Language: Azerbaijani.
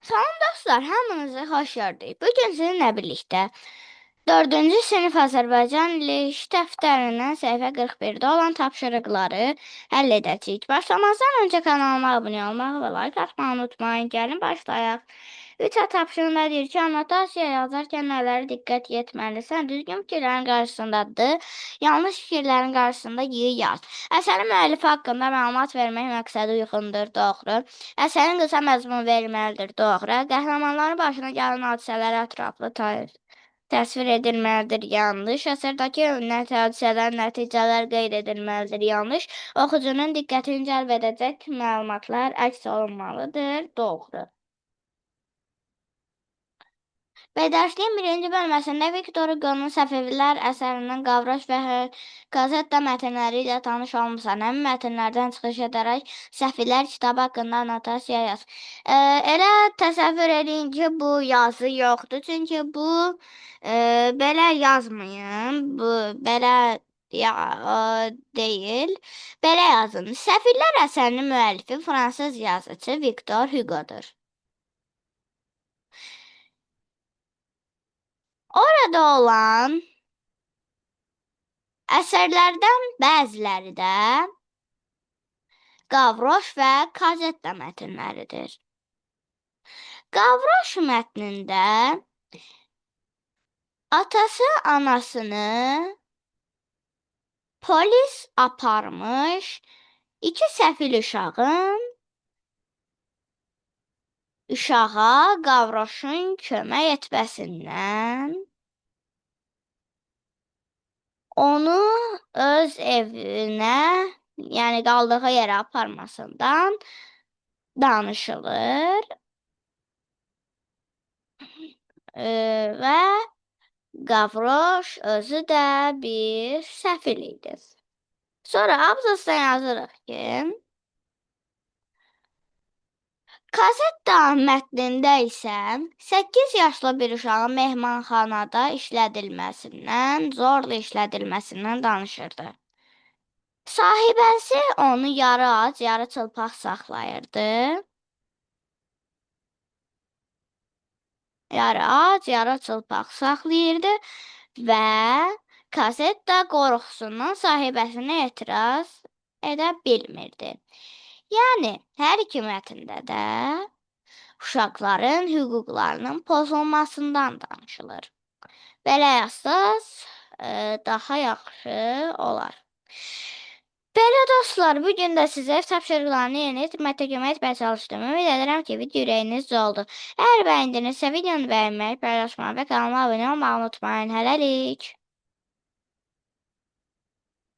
Salam dostlar, hamınızı xoş gördük. Bugün sizinlə birlikdə 4-cü sinif Azərbaycan dili iş dəftərindən səhifə 41-də olan tapşırıqları həll edəcəyik. Başlamazdan öncə kanalıma abunə olmağı və like atmağı unutmayın. Gəlin başlayaq. 3A tapşırığında deyir ki, annotasiya yazarkən nələrə diqqət etməlisən? Düzgün fikirlərin qarşısında D, yanlış fikirlərin qarşısında Y yaz. Əsərin müəllifi haqqında məlumat vermək məqsədi uyğundur, doğru. Əsərin qısa məzmunu verilməlidir, doğru. Qəhrəmanların başına gələn hadisələr ətraflı təsvir edilməlidir, yanlış. Əsərdəki hadisələr, nəticələr qeyd edilməlidir, yanlış. Oxucunun diqqətini cəlb edəcək məlumatlar əks olunmalıdır, doğru. Bədərçiliyin birinci bölməsində Viktor Hugo'nun Səfəvilər əsərindən Qavroş və Kazetta mətnləri ilə tanış olmusan. Həmin mətnlərdən çıxış edərək Səfilər kitabı haqqında annotasiya yaz. Elə təsəvvür edin ki, bu yazı yoxdur. Çünki bu belə yazmayın. Bu belə ya, deyil. Belə yazın. Səfirlər əsərinin müəllifi fransız yazıçı Viktor Hugo'dur. Orada olan əsərlərdən bəziləri də Qavroş və Kazetta mətnləridir. Qavroş mətnində atası anasını polis aparmış, iki səfil uşağın uşağa Qavroşun kömək etməsindən onu öz evinə, yəni qaldığı yerə aparmasından danışılır. Və Qavroş özü də bir səfil idi. Sonra abzasda yazırıq ki, Kazetta mətnində isə 8 yaşlı bir uşağın mehmanxanada işlədilməsindən, zorla işlədilməsindən danışırdı. Sahibəsi onu yarı ac, yarı çılpaq saxlayırdı. Yarı ac, yarı çılpaq saxlayırdı və Kazetta qorxusundan sahibəsinə etiraz edə bilmirdi. Yəni, hər iki mətndə də uşaqların hüquqlarının pozulmasından danışılır. Belə yazsaz, daha yaxşı olar. Belə dostlar, bu gün də sizə ev tapşırıqlarını yerinə yetirməkdə kömək etməyə çalışdım. Ümid edirəm ki, video ürəyinizdə oldu. Əgər bəyəndinizsə videonu bəyənməyi, paylaşmağı və kanalıma abunə olmağı unutmayın. Hələlik.